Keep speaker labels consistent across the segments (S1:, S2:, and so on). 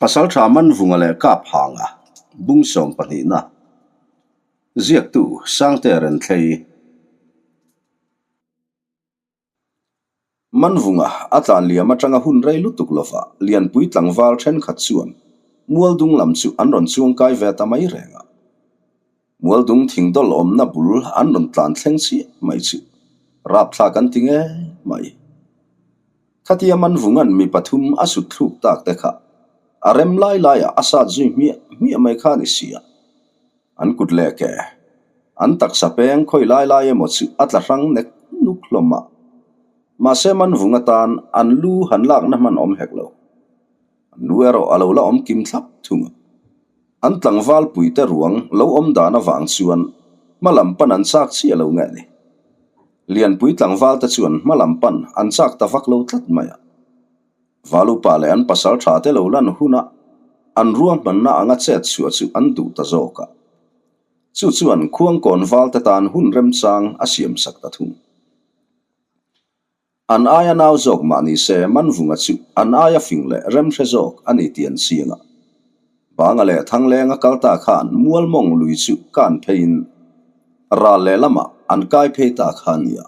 S1: Pasaltha Manvunga leh Kaphanga bung sawmpahnihna ziaktu Sangte Renthlei Manvunga a tlan liam atanga hun rei lutuk lova Lianpui tlangval thenkhat chuan Mualdung lam chu an rawn chuangkai ve ta mai reng a. Mualdung thingdawl awmna bul an rawn tlan thleng chiah mai chu rapthlak an ti ngei mai. Khatia Manvunga'n mi pathum a sut thluk tak te kha a rem lai laiah a sat zui hmiah hmiah mai kha a ni si a. An kut leh ke, an taksa peng khawi lai lai emaw chu a tla hrang nek nuk hlawm a. Mahse Manvunga tan an lu han lakna hman awm hek lo. An lu erawh a lo la awm kim thlap thung a. An tlangval puite ruang lo awm dan avang chuan hma lam pan an chak chiah lo nge ni. Lianpui tlangval te chuan hma lam pan an chak ta vak lo tlat mai a. Valupa leh an pasal tha te lo lan huna an ruahmanna anga chet chhuah chu an duh ta zawk a. Chu chuan Khuangkawn val te tan hun remchang a siamsak ta thung. An aia nau zawk mah ni se Manvunga chu an aia fing leh remhre zawk a ni tih an chiang a. Banga leh Thanglenga kal ta khan Mualmawng lui chu kan pheiin ral lehlamah an kai phei ta kha a ni a.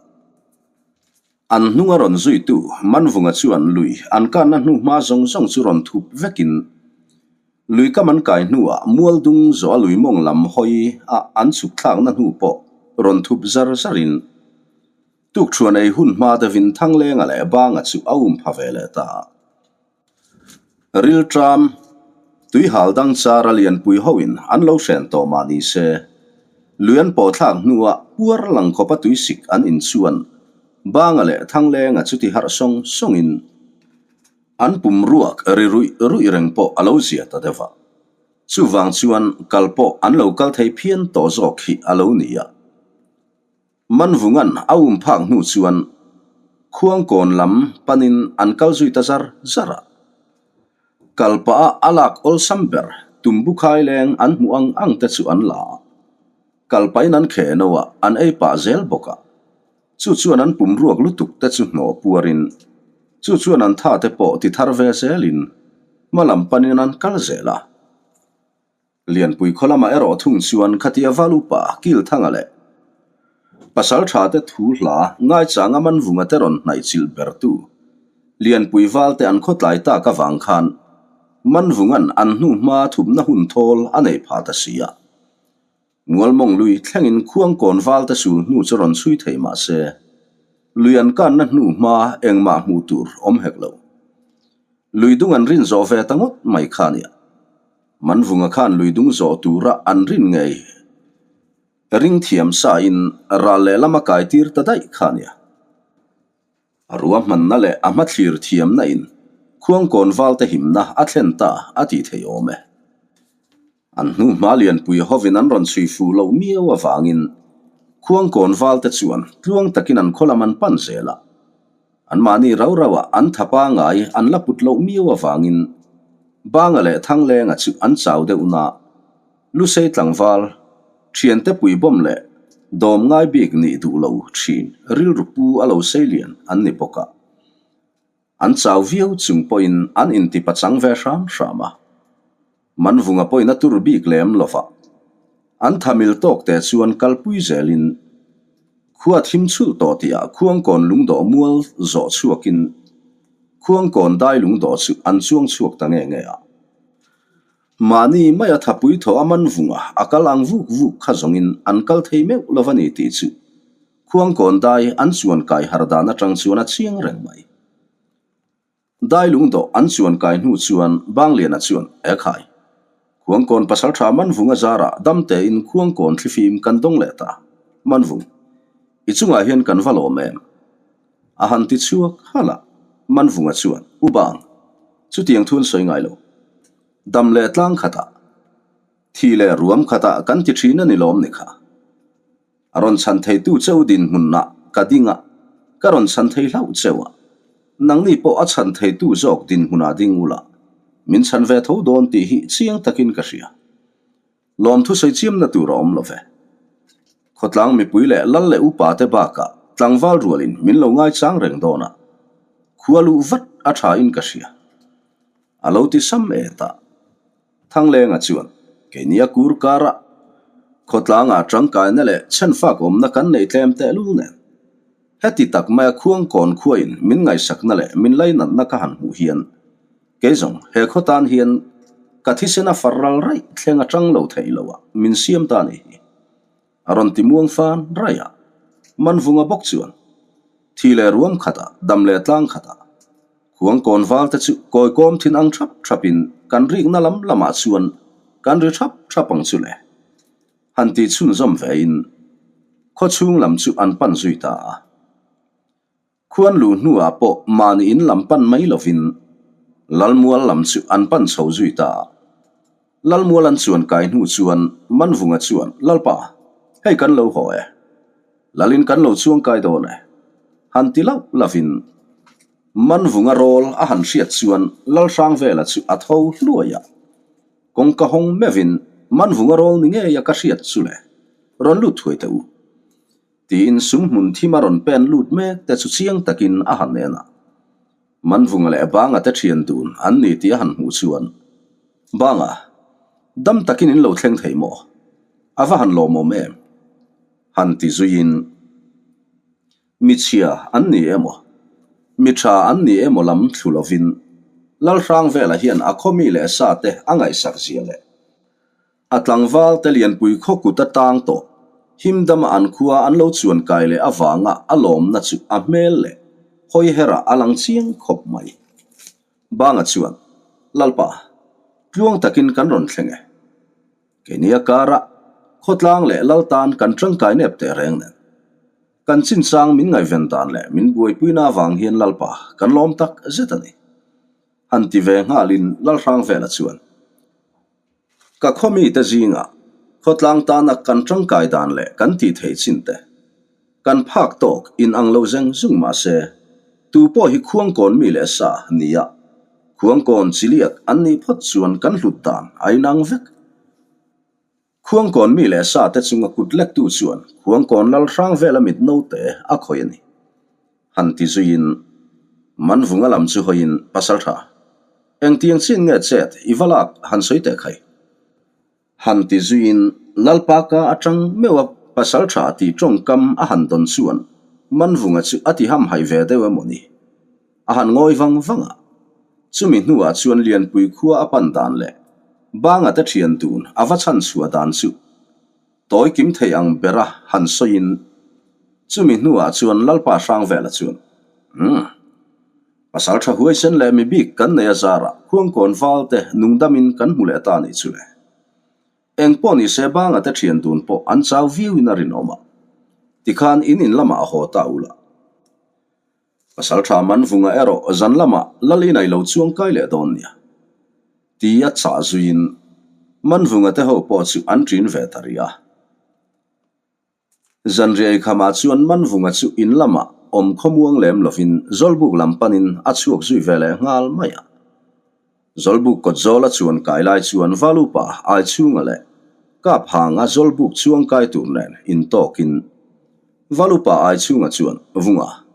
S1: An hnunga rawn zuitu Manvunga chuan lui an kanna hnu hma zawng zawng chu rawn thup vekin lui kam an kai hnuah Mualdung zawh a lui mawng lam hawi a an chhuk thlakna hnu pawh rawn thup zar zarin Tukṭhuan ei hun hma deuhin Thanglenga leh Banga chu a um pha ve leh ta a. Rilṭam, tuihal dang chara lianpui hoin an lo hren tawh mah ni se, lui an pawh thlak hnuah puar lang khawpa tuisik an inchuan Banga leh Thanglenga chu ti harh sawng sawngin an pum ruak ri ruih ruih reng pawh a lo zia ta deuh a. Chuvang chuan kal pawh an lo kal thei phian tawh zawk hi a lo ni a. Manvunga'n a um phak hnu chuan Khuangkawn lam panin an kal zui ta zar zar a. Kal pah a a lak awlsam ber Tumbukhai leng an hmuh ang ang te chu an la a. Kal pahin an kheh no a, an ei pah zel bawk a. Chu chuan an pum ruak lutuk te chu hnawh puarin, chu chuan an tha te pawh ti thar ve zelin hma lam panin an kal zel a. Lianpui khaw lamah erawh thung chuan khatia val upa Kilthanga leh Pasal tha te thu hla ngaichanga Manvunga te rawn hnaih chilh bertu Lianpui val te an khawtlai tak avang khan Manvunga'n an hnu hma thupna hun thawl a nei phah ta si a. Mualmawng lui thlengin Khuangkawn val te sul hnu chu rawn chhui thei mah se lui an kanna hnu hma engmah hmuh tur awm hek lo. Lui dung an rin zawh ve ta ngawt mai kha nia. Manvunga khan lui dung zawh tura an rin ngei ring thiam sa in ral lehlam a kai tir ta daih kha nia. A ruahmanna leh a hmathlir thiamna in Khuangkawn valte himna a thlen ta a tih thei awm e. An hnu hma lianpui hovin an rawn chhui fuh loh miau avangin Khuangkawn valte chuan tluang takin an khaw lam an pan zel a. Anmahni rau rauah an tha pangai an la put loh miau avangin Banga leh Thanglenga chu an chau deuh na. Lusei tlangval, thiante pui bawm leh dawm ngai bik nih duh lo thin rilru pu a lo sei lian an ni bawk a. An chau viau chung pawhin an inti pachang ve hram hram a. Manvunga pawhin a tur bik lem lo va. An thamil tawk te chuan kalpui zelin khua thim chhulh tawh tihah Khuangkawn lungdawh mual zawh chhuakin Khuangkawn dai lungdawh chu an chuang chhuak ta nge nge a. Mahni maia thapui thaw a Manvunga a kal ang vuk vuk kha zawngin an kal thei meuh lo va ni tih chu Khuangkawn dai an chuan kai har dan atang chuan a chiang reng mai. Dai lungdawh an chuan kai hnu chuan Bangliana chuan, E khai! Khuangkawn pasaltha Manvunga zarah damtein Khuangkawn thlifim kan dawng leh ta. Manvung, i chungah hian kan va lawm em? A han ti chhuak halh a, Manvunga chuan, U Bang, chutiang thu an sawi ngai lo. Dam leh tlang khatah, thi leh ruam khatah kan ti thin a ni lawm ni kha. A rawn chhan theitu cheu dinhmunah ka ding a, ka rawn chhan thei hlauh cheu a. Nangni pawh a chhan theitu zawk dinhmunah ding ula, min chhan ve tho dawn tih hi chiang takin ka hria. Lawmthu sawi chiamna tur a awm lo ve. Khawtlang mipui leh lal leh upa te bakah tlangval rualin min lo ngaichang reng dawn a, khua luh vat a tha in ka hria. A lo ti sam e ta. Thanglenga chuan, Keini a kur karah khawtlangah tangkaina leh chhenfak awmna kan nei tlem tehlul nen. Heti tak maia khuangkawn khuain min ngaihsakna leh min lainatna ka han hmuh hian kei zawng he khaw tan hian ka thisen a far ral raih thleng a tang lo theih lo a min siam ta ni hi. A rawn ti muang fan raih a, Manvunga bawk chuan thi leh ruam khatah dam leh tlang khatah khuangkawn val te chu kawikawm thin ang thap thapin kan rikna lam lamah chuan kan ri thap thap ang chu le. Han tih chhunzawm vein khawchhung lam chu an pan zui ta a. Khuan luh hnuah pawh mahni in lam pan mai lovin Lalmual lam chu an pan chho zui ta a. Lalmual an chuan kai hnu chuan Manvunga chuan, Lalpa, hei kan lo haw e. Lalin kan lo chuang kai dawn e. Han ti lauh lovin Manvunga rawl a han hriat chuan Lalhrangvela chu a tho hluai a. Kawngka hawng meuhin Manvunga rawl ni ngei a ka hriat chu le, rawn lut thuai teh u. Tiin sumhmun thim a rawn pen lut mek te chu chiang takin a han en a. Manvunga leh Banga te thian dun an ni tih a han hmuh chuan, Banga, dam takin in lo thleng thei maw? A va han lawmawm em? Han ti zuiin. Michhia an ni emaw, mi tha an ni emaw lam thlu lovin Lalhrangvela hian a khawmi leh sa te a ngaihsak zia leh a tlangval te lianpui khaw kut a tang tawh himdama an khua an lo chuan kai leh avanga a lawmna chu a hmel leh hawi herah a lang chiang khawp mai. Banga chuan, Lalpa, tluang takin kan rawn thleng e. Keini a karah khawtlang leh lal tan kan tangkai nep teh reng nen. Kan chinchang min ngaihven dan leh min buaipuina avang hian Lalpa kan lawm tak zet a ni. Han ti ve nghalin Lalhrangvela chuan, Ka khaw mite zingah khawtlang tana kan tangkai dan leh kan tih theih chin te, kan phak tawk inang lo zeng zung mah se, tu pawh hi khuangkawn mi leh sa nia khuangkawn chiliak an nih phawt chuan kan hlut dan a inang vek. Khuangkawn mi leh sa te chunga kut lektu chuan khuangkawn lal hrang vela mit naute a khawih a ni. Han ti zuiin Manvunga lam chu hawiin pasal tha engtiang chin nge chet i va lak han sawi teh khai. Han ti zuiin Lalpa ka atang meuh a pasal tha tih tawngkam a han dawn chuan Manvunga chu a ti hamhaih ve deuh emaw ni. A han ngawi vang vang a, chumi hnuah chuan Lianpui khua a pan dan leh Banga te thian dun a va chhan chhuah dan chu tawi kim thei ang bera han sawiin chumi hnuah chuan Lalpa Hrangvela chuan Umm. Pasal tha huaisen leh mi bik kan nei a zarah khuangkawn val te nungdamin kan hmu leh ta nih chu le. Eng pawh ni se banga te thian dun pawh an chau viauin a rinawm a, tikhan in in lamah a haw ta ula. Pasal tha Manvunga erawh zan lamah lal in ai lo chuang kai leh dawn nia. Tia chah zuiin Manvunga te ho pawh chu an ṭin ve ta rih a. Zanriai khamah chuan Manvunga chu in lamah awm khawmuang lem lovin Zawlbuk lam panin a chhuak zui ve leh nghal mai a. Zawlbuk kawt zawla chuan kai lai chuan Valupa Aichhunga leh Kaphanga Zawlbuk chuang kai tur nen intawkin Valupa Aichhunga chuan Vunga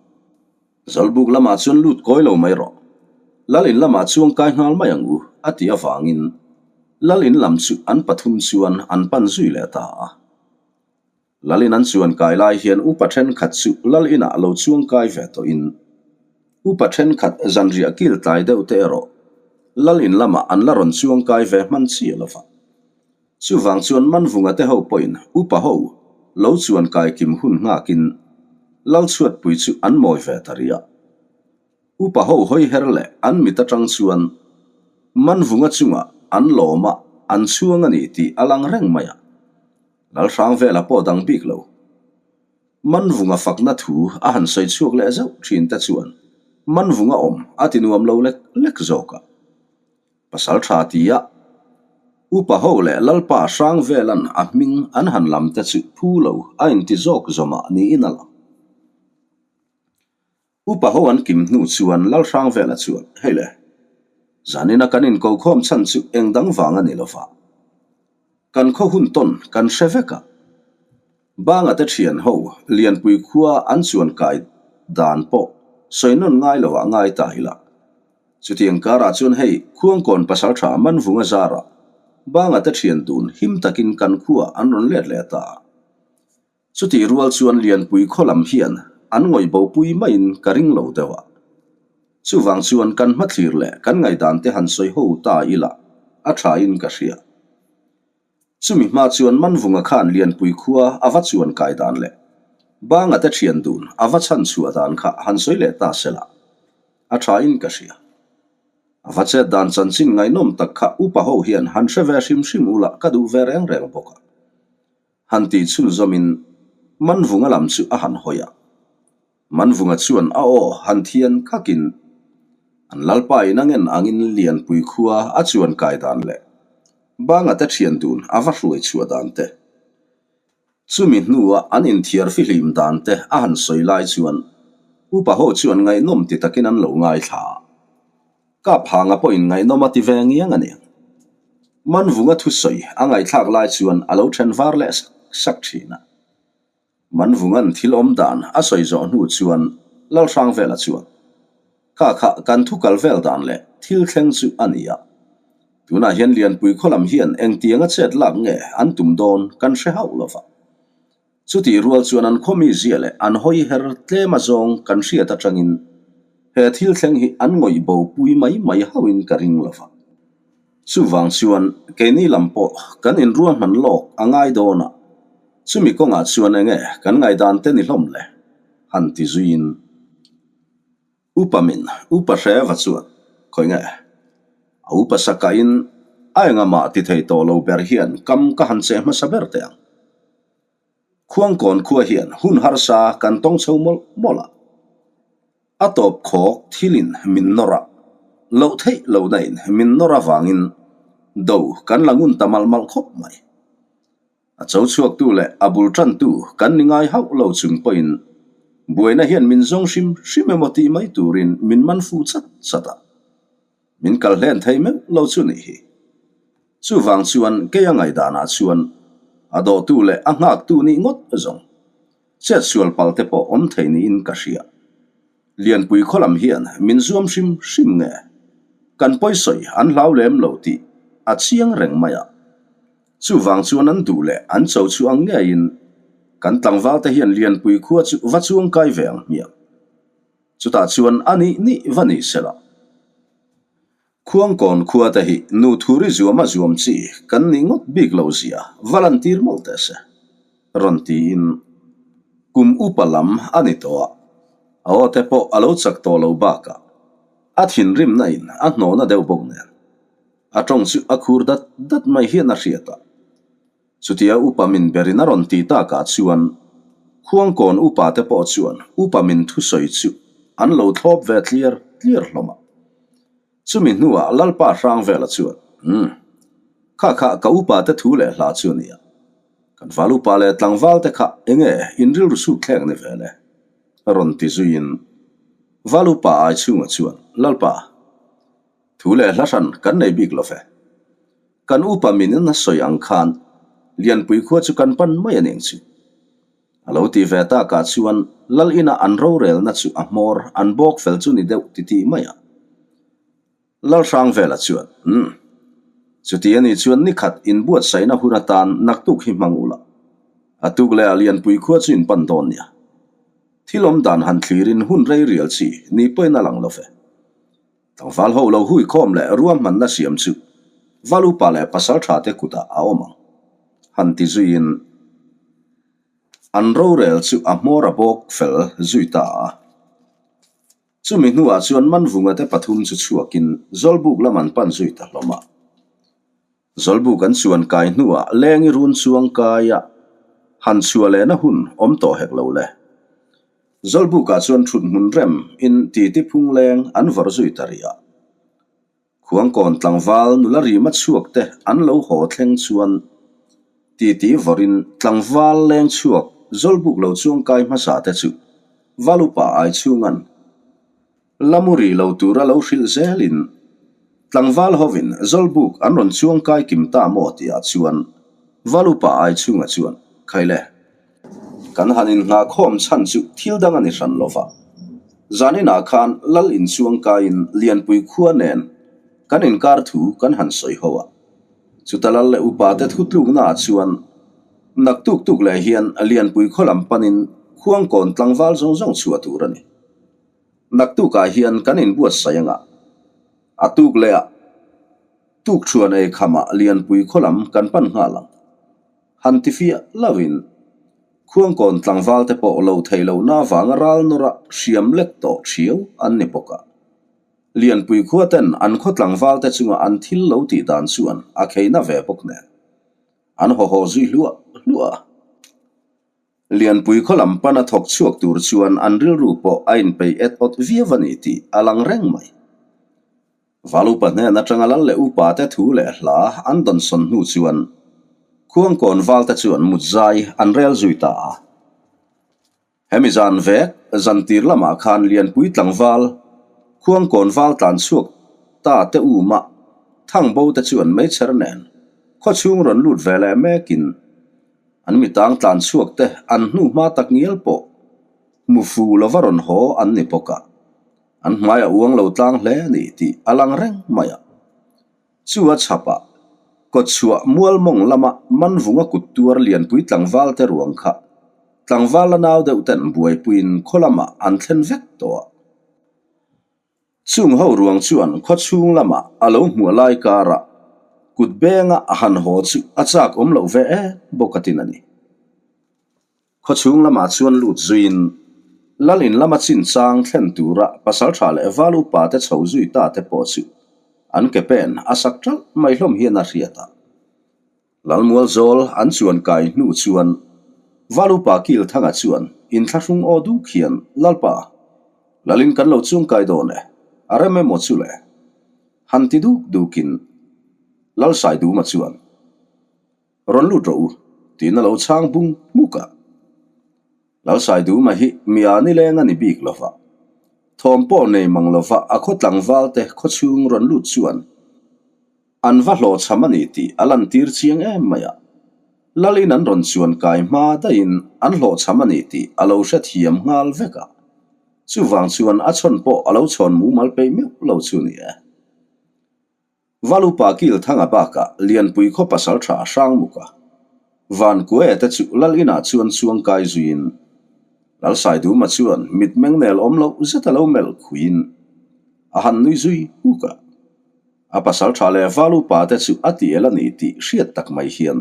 S1: Zawlbuk lamah chuan lut kawi lo mai rawh. Lal in lamah chuang kai nghal mai ang u a tih avangin Lal in lam chu an pathum chuan an pan zui leh ta a. Lalin an chuan kai lai hian upa thenkhat chu lal inah lo chuang kai ve tawhin upa thenkhat zanriah kil tlai deuh te erawh lal in lamah an la rawn chuang kai ve hman chiah lo va. Chuvang chuan Manvunga te ho pawhin upa ho lo chuan kai kim hun nghakin lal chhuatpui chu an mawi ve ta rih a. Upa ho hawi her leh an mit atang chuan Manvunga chungah an lawm a, an chhuang a ni tih a lang reng mai a. Lalhrang vela pawh dang bik lo. Manvunga fakna thu a han sawi chhuak leh zauh thin te chuan Manvunga awm a ti nuam lo lek lek zawk a. Pasal tha tia Upa ho leh Lalpa hrang velan a hming an han lam te chu phu lo a inti zawk zawmah niin a lang. Upa ho an kim hnu chuan Lalhrangvela chuan, Hei le, zanina kan inkokhawm chhan chu eng dang vang a ni lo va. Kan khaw hun tawn kan hre vek a. Banga te thian ho Lianpui khua an chuan kai dan pawh sawi nawn ngai lo ah ngai ta ila. Chutiang karah chuan hei Khuangkawn pasaltha Manvunga zarah. Banga te thian dun him takin kan khuah an rawn let leh ta a. Chutih rual chuan Lianpui khaw lam hian an ngawih bopui maiin ka ring lo deuh a. Chuvang chuan kan hmathlir leh kan ngaihdan te han sawi ho ta ila a thain ka hria. Chumi hma chuan Manvunga khan Lianpui khua a va chuan kai dan leh Banga te thian dun a va chhan chhuah dan kha han sawi leh ta sela a thain ka hria. A va chet dan chanchin ngaihnawm tak kha upa ho hian han hre ve hrim hrim ula ka duh ve reng reng bawk a. Han tih chhunzawmin Manvunga lam chu a han hawi a. Manvunga chuan a aw han thian khakin an Lalpa in a ngen angin Lianpui khua a chuan kai dan leh Banga te thian dun a va hruai chhuah dan te, chumi hnua an inthiar fihlim dan te a han sawi lai chuan upa ho chuan ngaihnawm ti takin an lo ngaithla a. Kap hanga pawhin ngaihnawm a ti ve ngiang a ni. Manvunga thusawi a ngaihthlak lai chuan a lo then var leh sak sak thin a. Manvunga'n thil awm dan a sawi zawh hnu chuan Lalhrangvela chuan, Kha kha kan thu kal vel dan leh thil thleng chu a ni a. Tunah hian Lianpui khaw lam hian engtianga chet lak nge an tum dawn kan hre hauh lo va. Chutih rual chuan an khawmi zia leh an hawi her tlem azawng kan hriat atangin he thil thleng hi an ngawih bo pui mai mai hauhin ka ring lo va. Chuvang chuan keini lam pawh kan inruahman lawk a ngai dawn a, chumi kawngah chuan enge kan ngaihdan te ni hlawm le? han ti zuiin. Upa min upa hreva chuan khawi nge? A upa sakain a engah ti thei tawh lo ber hian kam ka han cheh hmasa ber teh ang. Khuangkawn khua hian hun harsa kan tawng chho mawlh mawlh a, a tawp khawk thilin min nawr a, loh theih lohna in min nawr avangin do kan la ngun ta malh malh khawp mai. A cho chhuaktu leh a bul tantu kan ni ngai hauh lo chung pawhin buaina hian min zawng hrim hrim emaw tih mai turin min man fuh chat chat a, min kal hlen thei meuh lo chu nih hi. Chuvang chuan kei a ngaihdanah chuan a dawhtu leh a nghaktu nih ngawt zawng chet sual pal te pawh awm thei niin ka hria. Lianpui khaw lam hian min zuam hrim hrim nge? Kan pawisawi an hlau lem lo tih a chiang reng mai a. Chuvang chuan an duh leh an cho chu ang ngeiin kan tlangval te hian Lianpui khua chu va chuang kai ve ang hmiang. Chutah chuan a nih nih va ni sela. Khuangkawn khua te hi nu thuri zuam a zuam chi kan nih ngawt bik lo zia va lan tir mawlh teh se. Rawn tiin kum upa lam a ni tawh a, a aw te pawh a lo chak tawh lo bakah a thinrimna in a hnawhna deuh bawk nen a tawng chu a khur dat dat mai hian a hriat a. Chutia upa min berin a rawn ti takah chuan Khuangkawn upa te pawh chuan upa min thusawi chu an lo thlawp ve tliar tliar hlawm a. Chumi hnuah Lalpa Hrangvela chuan, Umm. Kha kha ka upa te thu leh hla chu a nia. Kan val upa leh tlangval te kha enge in rilru suk thlek ni ve le? rawn ti zuiin val upa Aichhunga chuan, Lalpa, Thu leh hla hran kan nei bik lo ve. Kan upa min in a sawi ang khan Lianpui khua chu kan pan mai a ning chu. A lo ti ve takah chuan Lal ina an rorelna chu a hmawr an bawk fel chu ni deuh ti tih mai a. Lal Hrangvela chuan, Umm. Chuti a nih chuan nikhat inbuatsaihna hun atan naktuk hi hmang ula. A tuk leh ah Lianpui khua chu in pan dawn nia. Thil awm dan han thlirin hun rei rial chi ni pawhin a lang lo ve. Tlangval ho lo hui khawm leh ruahmanna siam chu Val upa leh pasal tha te kutah a awm ang. Han ti zuiin an rorel chu a hmawr a bawk fel zui ta a. Chumi hnuah chuan Manvunga te pathum chu chhuakin Zawlbuk lam an pan zui ta hlawm a. Zawlbuk an chuan kai hnuah lengi run chuang kaia han chhuah lehna hun awm tawh hek lo le. Zawlbukah chuan thut hmun rem in titi phung leng an vawrh zui ta rih a. Khuangkawn tlangval nula rima chhuak te an lo haw thleng chuan titi vawrhin tlangval leng chhuak Zawlbuk lo chuang kai hmasa te chu Valupa ai chhungan La mu rih lo tura lo hrilh zelin tlangval hovin Zawlbuk an rawn chuang kai kim ta maw tihah chuan Valupa ai chhunga chuan, Khaile, kan han innghahkhawm chhan chu thil dang a ni hran lo va. Zaninah khan Lal inchuang kaiin Lianpui khua nen kan inkar thu kan han sawi ho a. Chuta lal leh upa te thutlukna ah chuan naktuk tuk leh hian Lianpui khaw lam panin Khuangkawn tlangval zawng zawng chhuah tur a ni. Naktukah hian kan inbuatsaih anga a tuk leh ah tukṭhuan ei khamah Lianpui khaw lam kan pan nghal ang. Han ti fiah lovin Khuangkawn tlangval te pawh lo theih lohna avanga ral nawrah hriam lek tawh ṭhiau an ni bawk a. Lianpui khua ten an khaw tlangval te chunga an thil lo tih dan chuan a kheina ve bawk nen an haw haw zui hluah hluah a. Lianpui khaw lam pana thawk chhuak tur chuan an rilru pawh a inpeih et awt viau a ni tih a lang reng mai. Valupa hnen atanga lal leh upa te thu leh hla an dawnsawn hnu chuan Khuangkawn valte chuan mutzai an rel zui ta a. Hemi zan vek, zan tir lamah khan Lianpui tlangval, Khuangkawn val tlan chhuak ta te umah Thangbo te chuan meichher nen khawchhung rawn lut ve leh mekin an mitang tlan chhuak te an hnu hma tak ngial pawh hmu fu lova rawn haw an ni bawk a, an hmai a uang lo tlang hle a ni tih a lang reng mai a. Chu a chhapah, kawtchhuah mual mawng lama Manvunga kut tuar lianpui tlangval te ruang kha tlangval la nau deuh ten buaipuiin khaw lamah an thlen vek tawh a. Chung ho ruang chuan khaw chhung lamah a lo hmuah lai karah kut benga a han haw chu a chak awm loh ve em bawk a tin a ni. Khaw chhung lamah chuan lut zuiin Lal in lama chinchang thlen tura pasaltha leh val upa te chho zui ta te pawh chu an ke pen a sak ṭalh mai hlawm hian a hriat a. Lalmual zawl an chuan kai hnu chuan val upa Kilthanga chuan inthlahrung aw duk hian Lalpa, Lalin kan lo chungkai dawn e, a rem emaw chu le? Han ti duk dukin Lalsaiduma chuan. Rawn lut rawh u, tiin a lo chhang bung hmuk a. Lalsaiduma hi mi a nileng a ni bik lo va, thawm pawh nei mang lo va a khaw tlangval te khaw chhung rawn lut chuan an va hlawhchham a ni tih a lantir chiang em mai a. Lalin an rawn chuan kai hma daihin an hlawhchham a ni tih a lo hrethiam nghal vek a. Chuvang chuan a chhawn pawh a lo chhawn mumal peih meuh lo chu ni e. Valupa Kilthanga bakah Lianpui khaw pasal tha a hrang muk a. Van Kuaia te chu Lal inah chuan chuang kai zuiin Lalsaiduma chuan mitmeng nel awm loh zet a lo melh khuiin a han nui zui huk a. A pasal tha leh Valupa te chu a ti el a ni tih hriat tak mai hian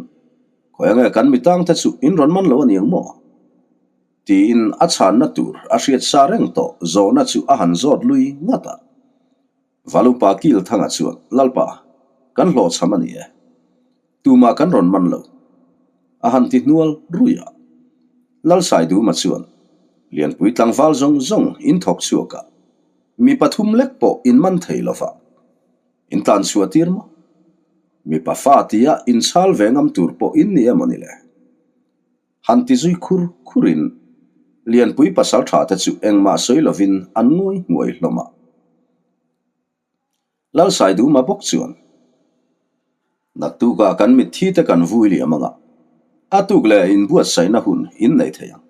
S1: Khawi ange kan mitang te chu in rawn man lo a niang maw? Tiin a chhanna tur a hriat sa reng tawh zawhna chu a han zawt lui ngat a. Valupa Kilthanga chuan, Lalpa, kan hlawhchham a ni e. Tumah kan rawn man lo. A han ti hnual rui a. Lalsaiduma chuan, Lianpui tlangval zawng zawng in thawk chhuak a, mi pathum lek pawh in man thei lo va. In tlan chhuah tir maw? Mipa fa tia inchhal ve ngam tur pawh in ni emaw ni le? Han ti zui khur khurin Lianpui pasal tha te chu engmah sawi lovin an ngawi hmuai hlawm a. Lalsaiduma bawk chuan, Naktukah kan mitthi te kan vui liam anga, a tuk leh inbuatsaihna hun in nei thei ang.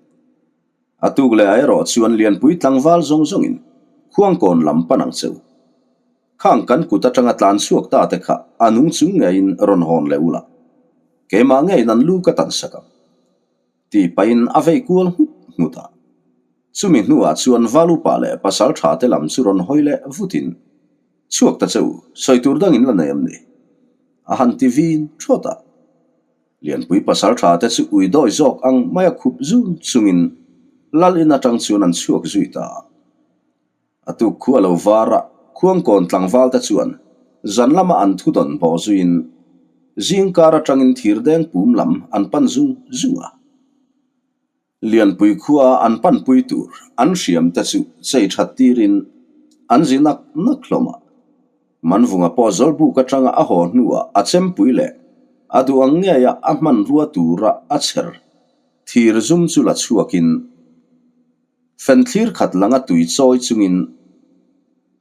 S1: A tuk leh ah erawh chuan Lianpui tlangval zawng zawngin Khuangkawn lam pan ang che u. Khang kan kut atanga tlan chhuak ta te kha a nung chung ngeiin rawn hawn leh ula. Keimah ngeiin an lu ka tan sak ang. Tih pahin a vei kual nghut nghut a. Chumi hnuah chuan Valupa leh pasal tha te lam chu rawn hawi leh vutin, Chhuak ta che u, sawi tur dangin la nei em ni? A han ti vin thawt a. Lianpui pasal tha te chu ui dawi zawk ang mai a khup zun chungin Lal in atang chuan an chhuak zui ta a. A tuk khu a lo var a, Khuangkawn tlangval te chuan zan lama an thu dawn bawh zuiin zingkar atangin thirdeng pum lam an pan zung zung a. Lianpui khua an panpui tur an hriam te chu chei that tirin an zi nak nak hlawm a. Manvunga pawh Zawlbuk atanga a haw hnuah a chempui leh a duh ang ngeia a hmanrua tura a chher thir zum chu la chhuakin Fenthlir khat langa tui chawi chungin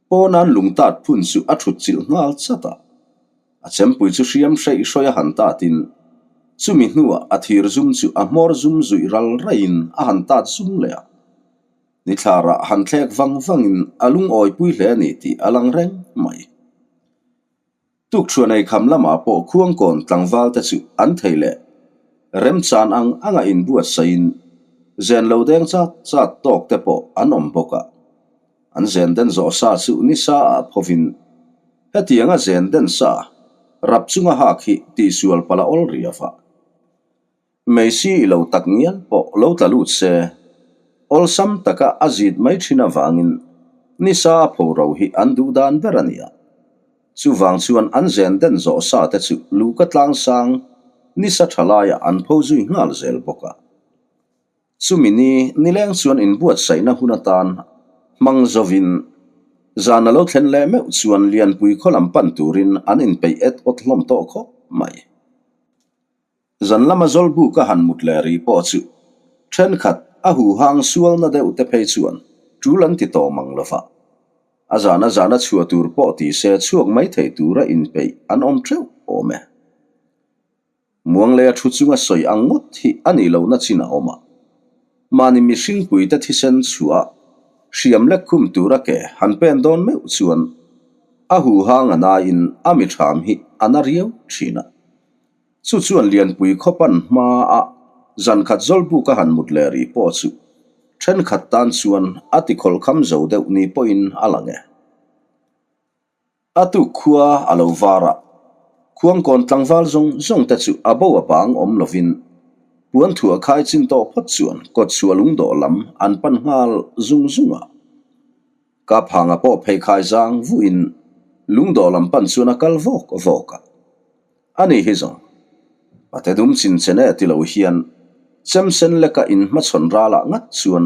S1: pawnan lungtat phun chu a thut chilh nghal chat a. A chempui chu hriam hreih hrawi a han tatin chumi hnuah a thir zum chu a hmawr zum zuih ral raiin a han tat zum leh a. Nithlarah han thlek vang vangin a lungawipui hle a ni tih a lang reng mai. Tukṭhuan ei kham lamah pawh Khuangkawn tlangval te chu an thei leh remchan ang anga inbuatsaihin zen lo deng chat chat tawk te pawh an awm bawk a. An zen den zawh sa chu nisa ah phovin hetianga zen den sa rap chunga hak hi tihsual palh a awl riau a. Meisi i lo tak ngial pawh lo tla lut se, awlsam taka a zit mai thin avangin nisa a pho ro hi an duh dan ber a nia. Chuvang chuan an zen den zawh sa te chu luhka tlang sang nisa tha laiah an pho zui nghal zel bawk a. Chumi ni nileng chuan inbuatsaihna hun atan hmang zovin zan a lo thlen leh meuh chuan Lianpui khaw lam pan turin an inpeih et awt hlawm tawh khawp mai. Zan lama Zawlbuk a han mut leh rih pawh chu thenkhat a huhang sualna deuh te phei chuan tul an ti tawh mang lo va. A zana zana chhuah tur pawh ti se chhuak mai thei tura inpeih an awm teuh awm e. Muangleia thu chunga sawi ang ngawt hi a nih lohna chin a awm a. Mahni mihringpuite thisen chhuah hriam lek khum tura ke han pen dawn meuh chuan a huhang a naiin a mithram hi a na riau thin a. Chu chuan Lianpui khawpan hmaa zankhat Zawlbuk a han mut leh rih pawh chu thenkhat tan chuan a ti khawlhkham zo deuh ni pawhin a lang e. A tuk khua a lo var a, Khuangkawn tlangval zawng zawng te chu a bo a bang awm lovin puan thuah khai chin tawh phawt chuan kawtchhuah lungdawh lam an pan nghal zung zung a. Kaphanga pawh pheikhai zang vuhin lungdawh lam pan chuan a kal vawk vawk a. A ni hi zawng. Pate dum chin chen e ti lo hian chem sen leka in hmachhawn ralah ngat chuan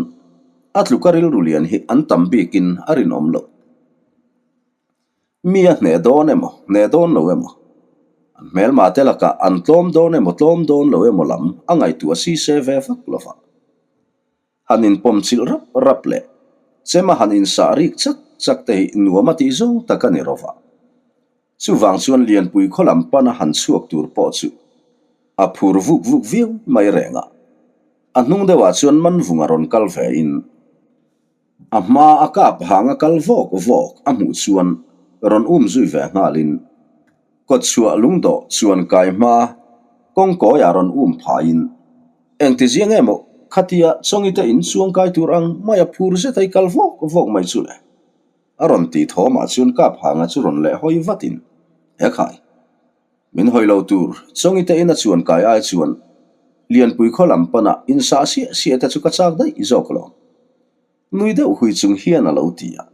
S1: a tluka rilru lian hi an tam bikin a rinawm loh. Mi a hneh dawn emaw, hneh dawn lo emaw, an hmelma te lakah an tlawm dawn emaw tlawm dawn lo emaw lam a ngaihtuah si se ve vak lo va. Han inpawm chilh rap rap leh chema han insah rik chak chak te hi nuam a tih zawng tak a ni ro va. Chuvang chuan Lianpui khaw lam pana han chhuak tur pawh chu a phur vuk vuk viau mai reng a. A hnung deuhah chuan Manvunga rawn kal ve in a hma a kap hang a kal vawk vawk a hmuh chuan rawn um zui ve nghalin kawtchhuah lungdawh chuan kai hma kawngkawiah rawn um phaiin Engti ziang emaw khatia Chawngite in chuang kai tur ang mai a phur zet a i kal vawk vawk mai chu le. A rawn tih thawmah chuan kap hanga chu rawn leh hawi vatin, He khai, min hawi lo tur Chawngite in a chuan kai ai chuan Lianpui khaw lam pana in sah siah siah te chu ka chak daih zawk lo. Nui deuh hui chung hian a lo ti a.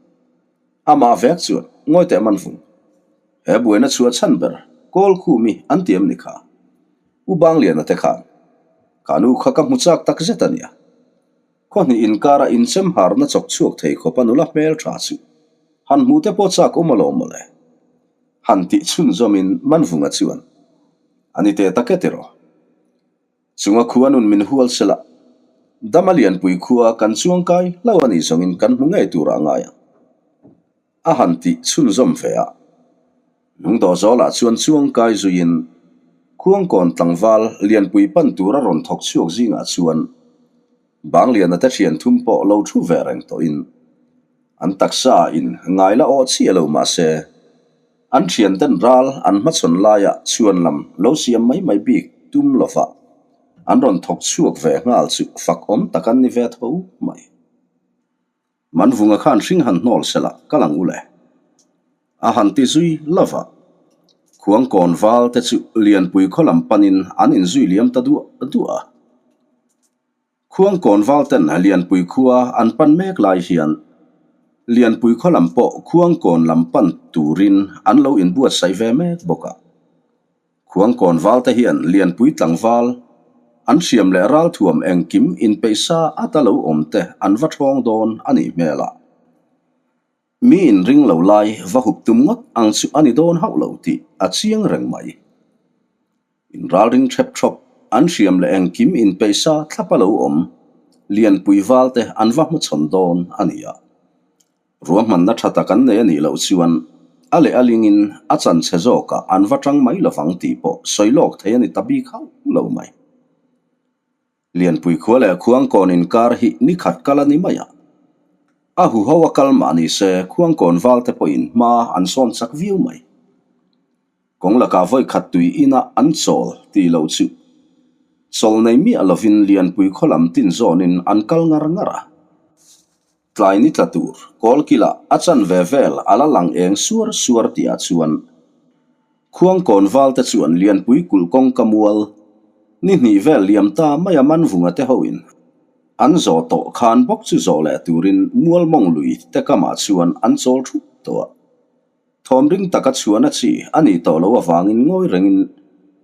S1: Amah vek chuan ngawi teh man vung. He buaina chhuah chhan ber kawl khum i an ti em ni kha? U Bangliana te khan ka nu kha ka hmu chak tak zet a nia. Khaw hnih inkara inchem harna chawk chhuak thei khawp a nula hmel tha chu han hmuh te pawh chak awm alawm mawle. Han tih chhunzawmin Manvunga chuan a ni teh tak e tiraw. Chunga khua nun min hual sela, dam a lianpui khua kan chuangkai hlauh a nih zawngin kan hmu ngei tur a ngai ang. A han tih chhunzawm ve a. Lungdawh zawlah chuan chuangkai zuiin Khuangkawn tlangval lianpui pan tur a rawn thawk chhuak zingah chuan Bangliana te thian thum pawh lo thu ve reng tawhin an taksa in ngai la awh chiah lo mahse, An thianten ral an hmachhawn laia chhuan lam lo siam mai mai bik tum lova an rawn thawk chhuak ve nghal chu fak awm tak an ni ve tho mai. Manvunga khan hring han hnawl sela ka lang u le. A han ti zui lova, Khuangkawn val te chu Lianpui khaw lam panin an inzui liam ta duah duah a. Khuangkawn valten Lianpui khua an pan mek lai hian Lianpui khaw lam pawh Khuangkawn lam pan turin an lo inbuatsaih ve mek bawk a. Khuangkawn valte hian Lianpui tlangval an hriam leh ralthuam engkim inpeihsa ata lo awm te an va thawng dawn a nih hmel a. Mi inring lo lai va hup tum ngawt ang chu a ni dawn hauh lo tih a chiang reng mai. Inralring ṭhep ṭhawp, an hriam leh engkim inpeihsa thlap a lo awm, Lianpui val te an va hmachhawn dawn a ni a. Ruahmanna ṭha tak an nei a nih loh chuan a leh a lingin a chan chhe zawkah an va ṭang mai lovang tih pawh sawi lawk thei a ni ta bik hauh lo mai. Lianpui khua leh Khuangkawn inkar hi ni khat kal a ni mai a. A huho a kal mah ni se Khuangkawn val te pawhin hma an sawn chak viau mai. Kawng lakah vawi khat tui inah an chawl tih loh chu chawl nei miah lovin Lianpui khaw lam tin zawnin an kal ngar ngar a. Tlai ni tla tur kawl kilah a chanve vel a la lang eng suar suar tihah chuan Khuangkawn valte chuan Lianpui kulh kawngka mual ni hnih vel liam ta mai a Manvunga te hoin an zawh tawh khan bawk chu zawh leh turin mual mawng lui te kamah chuan an chawl thup tawh a. Thawm ring taka chhuahna chi a nih tawh loh avangin ngawi rengin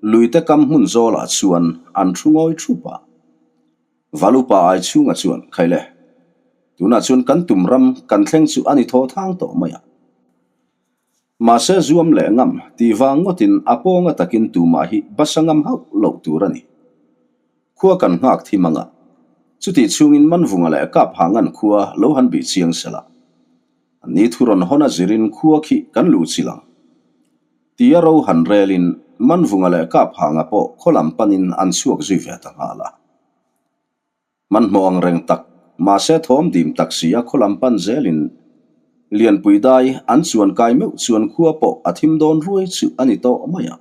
S1: lui te kam hmun zawlah chuan an thu ngawi thup a. Valupa ai chhunga chuan, Khaile, tunah chuan kan tum ram kan thleng chu a ni thaw thang tawh mai a. Mahse zuam leh ngam tih vang ngawtin a pawnga takin tumah hi basa ngam hauh loh tur a ni. Khua kan nghak thi mang a, chutih chhungin Manvunga leh Kap Hangan khua lo han bih chiang sela. Ni thu rawn hawn a zirin khua khi kan luh chilh ang. Tia ro han relin Manvunga leh Kap Hanga pawh khaw lam panin an chhuak zui ve ta nghal a. Hmanhmawh ang reng tak, mahse thawm dim tak si a khaw lam pan zelin Lianpui dai an chuan kai meuh chuan khua pawh a thim dawn ruai chu a ni tawh mai a.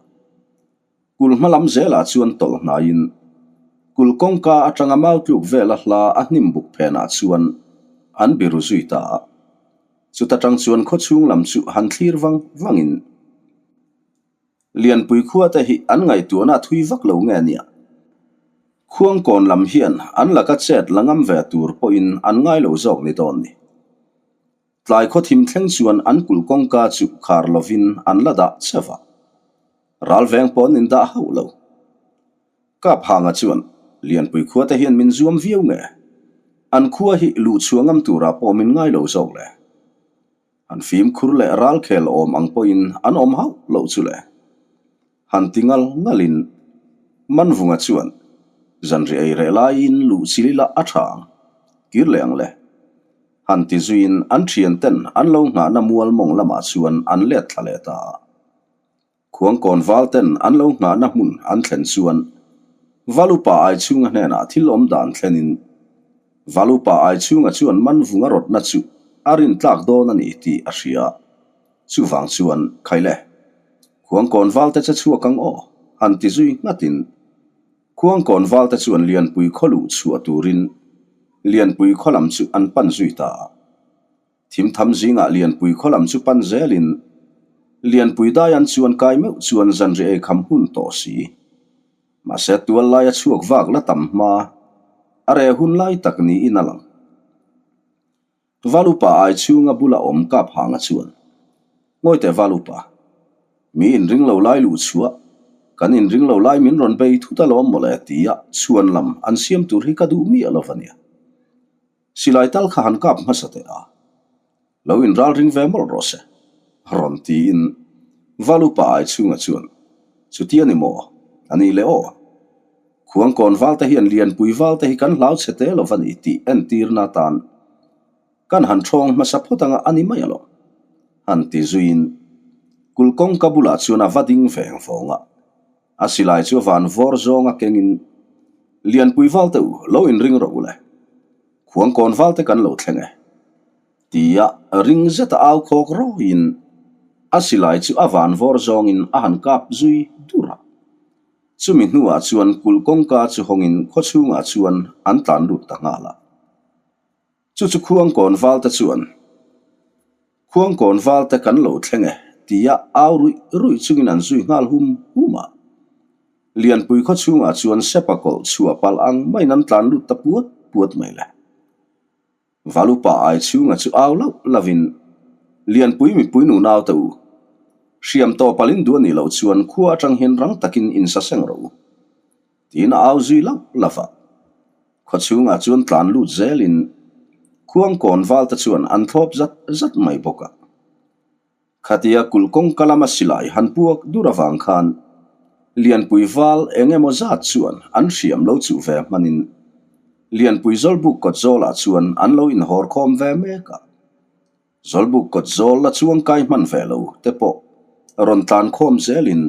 S1: Kul hma lam zelah chuan tawlh hnaiin kul kawngka atanga mau tluk vela hla a hnim buk phenah chuan an biru zui ta a. Chuta tang chuan khawchhung lam chu han thlir vang vangin Lianpui khuate hi an ngaihtuahna a thui vak lo nge nia. Khuangkawn lam hian an laka chet la ngam ve tur pawhin an ngai lo zawk ni dawn ni. Tlai khaw thim thleng chuan an kulh kawngka chu khar lovin an la dah che va. Ral veng pawh an indah hauh lo. Kap Hanga chuan, Lianpui khuate hian min zuam viau nge? An khua hi luhchhuah ngam turah pawh min ngai lo zawk le. An fimkhur leh ralkhel awm ang pawhin an awm hauh loh chu le. Han ti ngal ngalin Manvunga chuan zanri ei reh laiin luh chil ila a tha ang, kir leh ang le. Han ti zuiin an thian ten an lo nghahna mual mawng lamah chuan an let thla leh ta a. Khuangkawn val ten an lo nghahna hmun an thlen chuan Valupa Aichhunga hnenah thil awm dan thlenin Valupa Aichhunga chuan Manvunga rawtna chu a rintlak dawn a ni tih a hria. Chuvang chuan, Khaile, Khuangkawn valte che chhuak ang aw, han ti zui nghatin Khuangkawn valte chuan Lianpui khaw luh chhuah turin Lianpui khaw lam chu an pan zui ta a. Thimtham zingah Lianpui khaw lam chu pan zelin Lianpui dai an chuan kai meuh chuan zanri ei kham hun tawh si. Mahse tual laia chhuak vak la tam hma a reh hun lai tak niin a lang. Valupa ai chhunga bula awm kap hanga chuan, Ngawi teh Valupa, mi inring lo lai luh chhuah, kan inring lo lai min rawn bei thut alawm mawle tia chhuan lam an siam tur hi ka duh miah lo va nia. Silai tal kha han kap hmasa teh a, lo inral ring ve mawlh rawh se, rawn tiin Valupa ai chhunga chuan, Chuti a ni maw? A nih leh aw. Khuangkawn valte hian Lianpui valte hi kan hlau chhe te lo va ni tih entirna atan kan han thawng hmasa phawt anga a ni mai alawm, han ti zuiin kulh kawngka bulah chuan a va ding veng vawng a. A silai chu van vawr zawnga kengin Lianpui valte u lo inring rawh u le, Khuangkawn valte kan lo thleng e, tia ring zeta au khawk rawiin a silai chu a van vawr zawngin a han kap zui dur a. Chumi hnuah chuan kulh kawngka chu hawngin khawchhungah chuan an tlan lut ta nghal a. Chu chu Khuangkawn valte chuan, Khuangkawn valte kan lo thleng e, tia au ruih ruih chungin an zui nghal hum hum a. Lianpui khawchhungah chuan Sepa kawlh chhuah palh ang maiin an tlan lut ta puat puat mai le. Valupa ai chhunga chu au loh lovin, Lianpui mipui nu naute u, hriam tawh palh in duh a nih loh chuan khua atang hian rang takin insa seng rawh u, tiin a au zui loh lova. Khaw chhungah chuan tlan lut zelin Khuangkawn valte chuan an thlawp zat zat mai bawk a. Khatia kulh kawngka lama silai han puak dur avang khan Lianpui val eng emaw zat chuan an hriam lo chuh ve hmanin Lianpui Zawlbuk kawt zawlah chuan an lo inhawr khawm ve mek a. Zawlbuk kawt zawl la chuang kai hman ve lo te pawh rawn tlan khawm zelin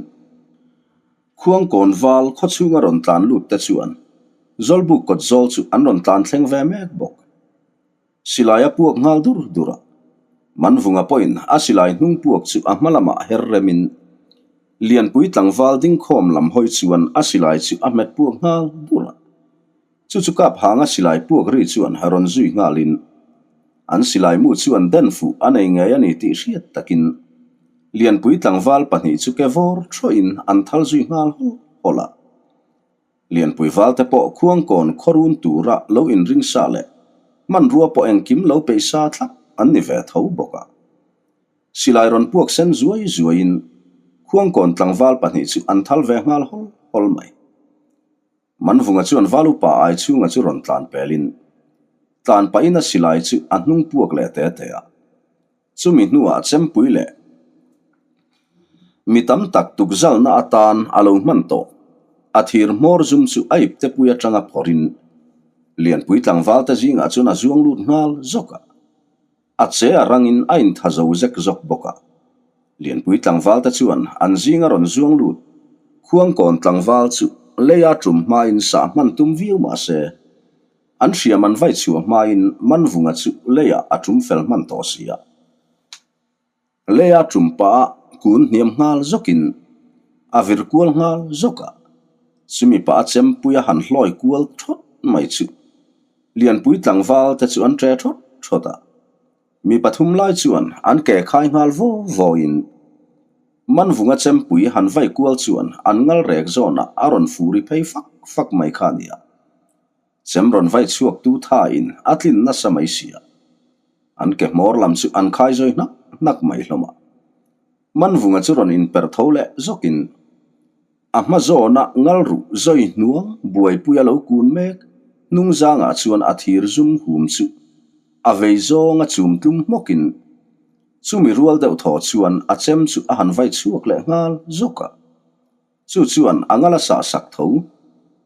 S1: Khuangkawn val khawchhunga rawn tlan lut te chuan Zawlbuk kawt zawl chu an rawn tlan thleng ve mek bawk. Silai a puak nghal dur dur a, Manvunga pawhin a silai hnung puak chu a hma lamah her remin. Lianpui tlangval dingkhawm lam hawi chuan a silai chu a hmet puak nghal bur a. Chu chu kap hanga silai puak ri chuan rawn zui nghalin an silai mu chuan den fuh a nei ngei a ni tih hriat takin Lianpui tlangval pahnih chu ke vawr thawhin an thal zui nghal hawl hawl a. Lianpui valte pawh khuangkawn khawrun tura lo inring sa leh hmanrua pawh engkim lo peih sa thlap an ni ve tho bawk a. Silai rawn puak sen zuai zuaiin khuangkawn tlangval pahnih chu an thal ve nghal hawl hawl mai. Manvunga chuan val upa ai chhunga chu rawn tlan pelin tlan pahin a silai chu a hnung puak leh te te a. Chumi hnuah chempui leh mi tam tak tukzalna atan a lo hman tawh. A thir hmawr zum chu a ipte pui atanga phawrhin Lianpui tlangval te zingah chuan a zuang lut nghal zawk a. A che a rangin a intha zo zek zawk bawk a. Lianpui tlangval te chuan an zinga rawn zuang lut Khuangkawn tlangval chu leia tum hmain sah hman tum viau mah se, An hriam an vai chhuah hmain Manvunga chu leiah a tum fel hman tawh si a. Leia tum pah a kun hniam nghal zawkin a vir kual nghal zawk a. Chumi pah a chempui a han hlawi kual thawt mai chu Lianpui tlangval te chu an ṭe thawt thawt a. Mi pathum lai chuan an ke khai nghal vaw vawiin Manvunga chempui han vai kual chuan an ngal rek zawnah a rawn furi phei fak fak mai kha a nia. Chem rawn vai chhuak tu tha in a tlin nasa mai sia. An ke hmawr lam chu an khai zawi hnak hnak mai hlawm a. Manvunga chu rawn in per tho leh zawk in a hma zawn a ngal ruh zawi hnuang buaipui a lo kun mek hnung zang ah chuan a thir zum hum chu a vei zawng a chum tlum hmawk in chumi rual deuh thaw chuan a chem chu a han vai chhuak leh nghal zawk a. Chu chuan a ngal a sah sak tho.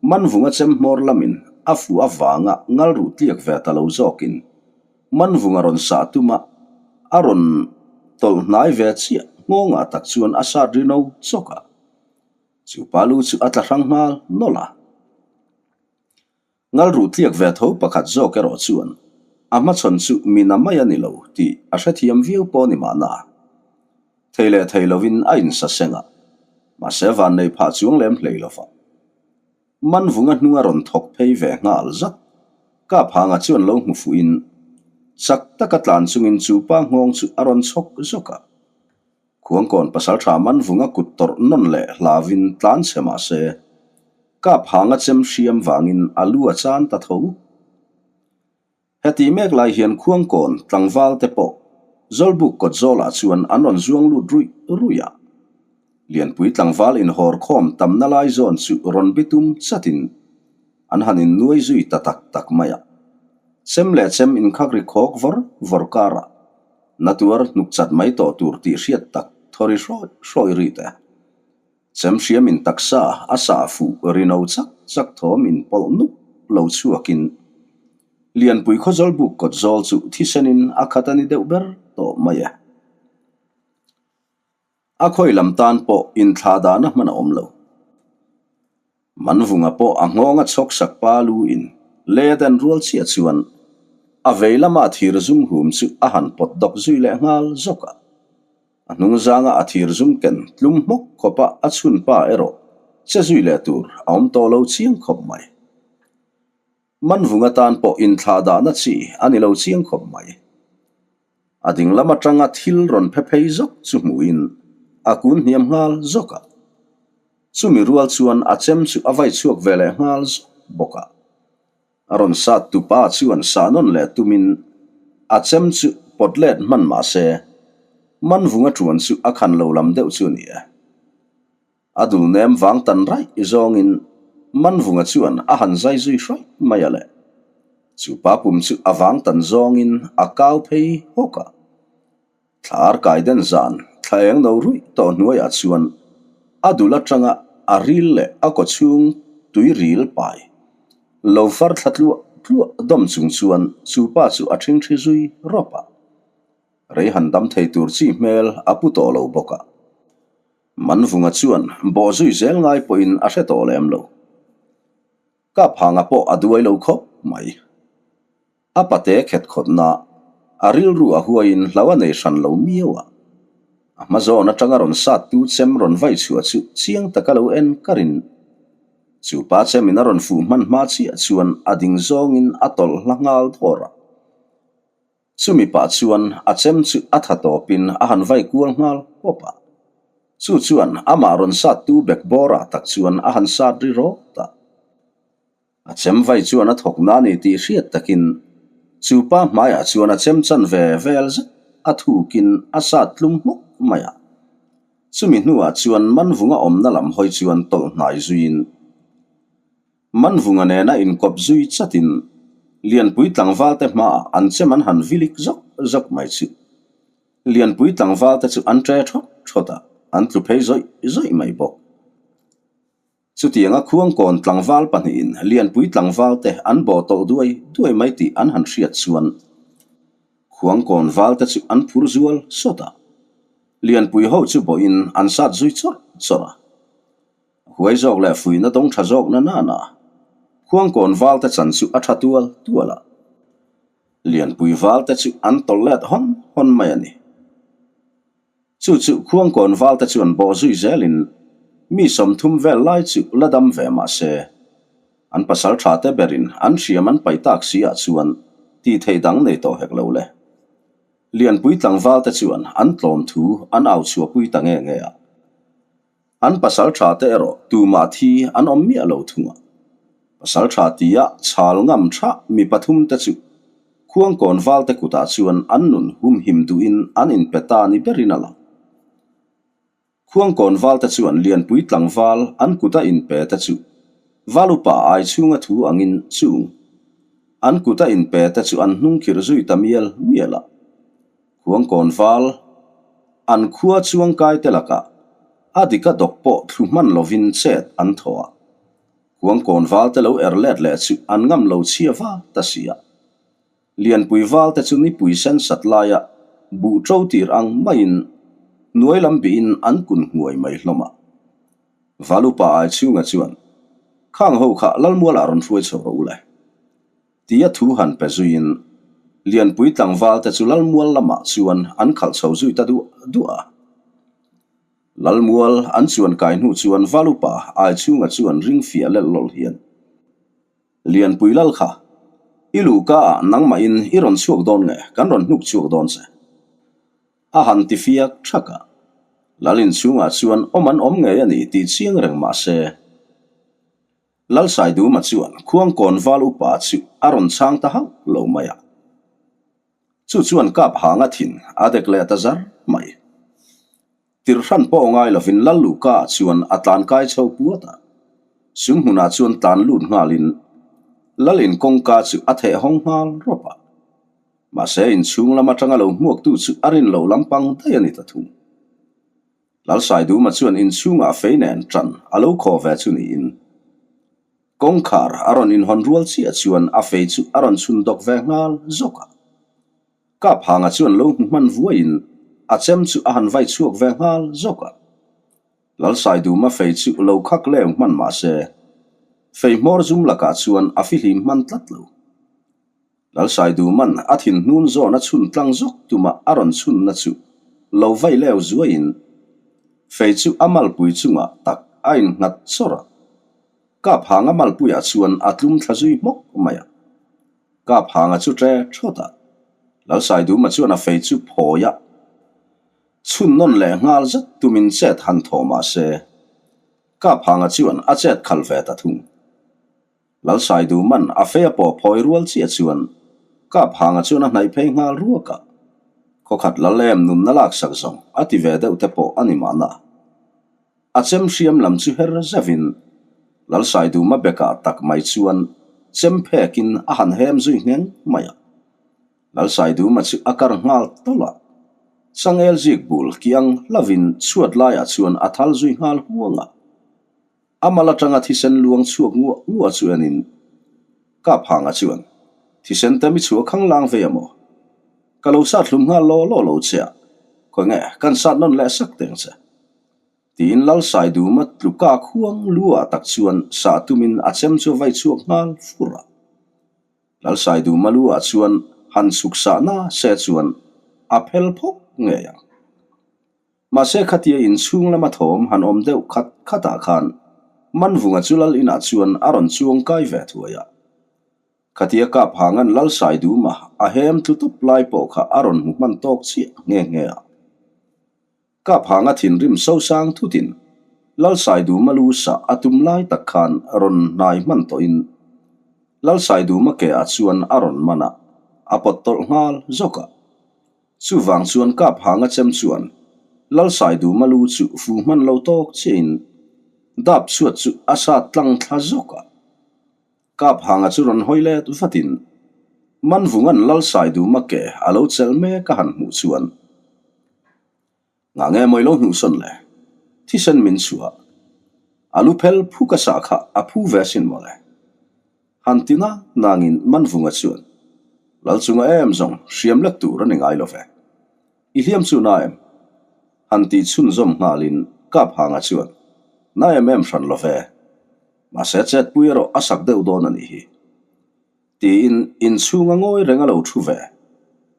S1: Manvunga chem hmawr lamin a fuh avanga ngal ruh tliak ve ta lo zawkin Manvunga rawn sah tuma a rawn tawlh hnai ve chiah nghawngah tak chuan a sat ri no chawk a. Chu pa lu chu a tla hrang nghal nawlh a. Ngal ruh tliak ve tho pakhat zawk erawh chuan a hmachhawn chu mina mai a ni lo tih a hrethiam viau pawh ni mahna. Thei leh thei lovin a insaseng a, mahse vannei phah chuang lem hlei lova. Manvunga hnunga rawn thawk phei ve nghal zat. Kaphanga chuan lo hmu fuhin chak taka tlan chungin chu pa nghawng chu a rawn chhawk zawk a. Khuangkawn pasaltha Manvunga kut tawrh nawn leh hlavin tlan chhe mah se, kap hanga chem hriam vangin a lu a chan ta tho. Heti mek lai hian Khuangkawn tlangval te pawh Zawlbuk kawt zawlah chuan an rawn zuang lut ruih ruih a. Lianpui tlangval inhawr khawm tamna lai zawn chu rawn bitum chatin an han innuai zui ta tak tak mai a. Chem leh chem inkhak ri khawk vawr vawr karah Na tuar hnuk chat mai tawh tur tih hriat tak thawri hrawi hrawi ri te. Chem hriamin taksa a sah fuh rino chak chak thawm in pawlh nuk lo chhuakin Lianpui khawzawl buk kawt zawl chu thisenin a khat a ni deuh ber tawh mai e. A khawi lam tan pawh inthlah dahna hman a awm lo. Manvunga pawh a nghawng a chhawk sak pa lu in let an rual chiah chuan a vei lama thir zum hum chu a han pawt dawk zui leh nghal zawk a. A hnung zanga a thir zum ken tlum hmawk khawpa a chhun pa erawh che zui leh tur a awm tawh lo chiang khawp mai. Manvunga tan pawh inthlah dahna chi a ni lo chiang khawp mai. A ding lam atanga thil rawn phe phei zawk chu hmuhin a kun hniam nghal zawk a. Chumi rual chuan a chem chu a vai chhuak ve leh nghal zawk bawk a. A rawn sat tu pa chuan sah nawn leh tumin a chem chu pawt let hman mah se, Manvunga ṭuan chu a khan lo lam deuh chu a ni e. A dul nem vang tan raih zawngin Manvunga chuan a han zai zui hraih mai a le. Chu pa pum chu a vang tan zawngin a kau phei hawk a. Thla ar kai den zan thla eng no ruih tawh hnuaiah chuan a dul atanga a ril leh a kaw chhung tui ril pai lo far thla tluah tluah dawm chung chuan chu pa chu a ṭhingṭhi zui rawp a. Rei han dam thei tur chi hmel a pu tawh lo bawk a. Manvunga chuan bawh zui zel ngai pawhin a hre tawh lem lo. Kaphanga pawh a duai lo khawp mai. A pate khet khawtna a rilru a huaiin hlo a nei hran lo miau a. A hma zawn atanga rawn sat tu chem rawn vai chhuah chu chiang taka lo en karin chu pa chemin a rawn fuh hman hma chiah chuan a ding zawngin a tawlh hla nghal dawr a. Chumi pah chuan a chem chu a tha tawpin a han vai kual nghal pawp a. Chu chuan amah rawn sat tu bek bawrah tak chuan a han sat ri rawt a. A chem vai chuan a thawk na ni tih hriat takin chu pa hmaiah chuan a chem chan ve vel zet a thukin a sat tlum hmawk mai a. Chumi hnuah chuan Manvunga awmna lam hawi chuan tawlh hnai zuiin Manvunga nena inkawp zui chatin Lianpui tlangvalte hmaah an chem an han vilik zawk zawk mai chu. Lianpui tlangvalte chu an ṭe thawt thawt a, an tlu phei zawih zawih mai bawk. Chutianga Khuangkawn tlangval pahnihin Lianpui tlangvalte an bawh tawh duai duai mai tih an han hriat chuan Khuangkawn valte chu an phur zual sawt a, Lianpui ho chu bawhin an sat zui chawrh chawrh a. Huai zawk leh fuihna dawng tha zawk na nana Khuangkawn valte chan chu a tha tual tual a, Lianpui valte chu an tawlh let hawn hawn mai a ni. Chu chu Khuangkawn valte chuan bawh zui zelin mi 30 vel lai chu la dam ve mah se, an pasal tha te berin an hriam an pai tak si ah chuan tih theih dang nei tawh hek lo le. Lianpui tlangval te chuan an tlawm thu an au chhuahpui ta nge nge a. An pasal tha te erawh tumah thi an awm miah lo thung a. Pasal tha tia chhal ngam tha mi pathum te chu Khuangkawn valte kutah chuan an nun humhim duhin an inpe ta ni berin a lang. Khuangkawn valte chuan Lianpui tlangval an kuta inpe te chu Valupa ai chhunga thu angin chung an kuta inpe te chu an hnung khirh zui ta mial mial a. Khuangkawn val, an khua chuangkai te lakah a dika dawk pawh thlu hman lovin chet an thaw a. Khuangkawn val te lo er let leh chu an ngam lo chhia va ta si a. Lianpui val te chu nipui sen sat laia buh ṭo tir ang maiin hnuai lam bihin an kun hmuai mai hlawm a. Valupa ai chhunga chuan, Khang ho kha Lalmualah rawn hruai chho rawh u le. Tia thu han pe zuiin Lianpui tlangval te chu Lalmual lamah chuan an khalh chho zui ta duah duah a. Lalmual an chuan kai hnu chuan Valupa Aichhunga chuan ring fiah lel lawlh hian, Lianpui lal kha, i luhka ah nangmahin i rawn chhuak dawn nge kan rawn hnuk chhuak dawn che? A han ti fiak thak a. Lal inchhungah chuan awm an awm ngei a ni tih chiang reng mah se, Lalsaiduma chuan Khuangkawn val upa chu a rawn chhang ta hauh lo mai a. Chu chuan kap hanga thin a dek leh ta zar mai. Tirhran pawh ngai lovin Lalluka chuan a tlan kai chho puat a. Sum hmunah chuan tlan lut nghalin Lalin kawngka chu a theh hawng nghal rawp a. Mahse inchhung lam atanga lo hmuaktu chu a rin loh lampang daih a ni ta thung. Lalsaiduma chuan inchhungah fei nen ṭan a lo khaw ve chu niin kawngkhar a rawn inhawn rual chiah chuan a fei chu a rawn chhun dawk ve nghal zawk a. Kaphanga chuan lo hmu hman vuaiin a chem chu a han vai chhuak ve nghal zawk a. Lalsaiduma fei chu lo khak leu hman mah se fei hmawr zum lakah chuan a fihlim hman tlat lo. Lalsaiduman a thin hnun zawn a chhun tlang zawk tuma a rawn chhunna chu lo vai leu zuaiin fei chu a malpui chungah tak a innghat chawrh a. Kap hanga malpuiah chuan a tlum thla zui hmawk mai a. Kap hanga chu ṭe ṭhawt a. Lalsaiduma chuan a fei chu phawi a. Chhun nawn leh nghal zet tumin chet han thaw mah se Kap hanga chuan a chet khal ve ta thung. Lalsaiduman a fei a pawh phawi rual chiah chuan Kap Hanga chuan a hnaih phei nghal ruak a, khawkhat lal em nunna laksak zawng a ti ve deuh te pawh a ni mahna. A chem hriam lam chu her zevin Lalsaiduma bekah tak mai chuan chem phekin a han hem zui ngheng mai a. Lalsaiduma chu a kar nghal tawlh a, changel zik bul kiang hlavin chhuat laiah chuan a thal zui nghal huang a. A mal atanga thisen luang chhuak nguah nguah chu enin Kap Hanga chuan, Thisen te mi chhuah khang lang vei a maw? Ka lo sat hlum nghal law law lo che a, khawi nge kan sat nawn leh sak teng che? Tiin Lalsaiduma tluka khuang lu ah tak chuan sah tumin a chem chu a vai chhuak nghal fur a. Lalsaiduma lu ah chuan han chhuk sah na se chuan a phel phawk ngei ang. Mahse khatia inchhung lama thawm han awm deuh khat khatah khan Manvunga chu lal inah chuan a rawn chuang kai ve thuai a. Khatia kap hangan lal sai duma a hem tlu tawp lai pawh kha a rawn hmu hman tawk chiah nghe nghe a. Kap hanga thinrim sosang thutin lal sai duma lu sah a tum lai tak khan rawn hnai hman tawhin lal sai duma ke ah chuan a rawn man a, a pawt tawlh nghal zawk a. Chuvang chuan kap hanga chem chuan lal sai duma lu chu fu hman lo tawk chiahin dap chhuat chu a sat tlang thla zawk a. Kap hanga chu rawn hawi let vatin Manvunga'n lal sai duma ke a lo chelh mek a han hmuh chuan Ngah nge mawi lo hnuhsawn le? Thisen min chhuah. A lu phel phuk a sah kha a phu ve asin mawle. Han ti nang nangin Manvunga chuan, Lal chunga em zawng hriam lek tur a ni ngai lo ve. I hliam chu na em? Han tih chhunzawm nghalin Kaphanga chuan, Na em em hran lo ve. Mahse chetpui erawh a sak deuh dawn a nih hi. Tiin inchhunga ngawi reng a lo thu ve.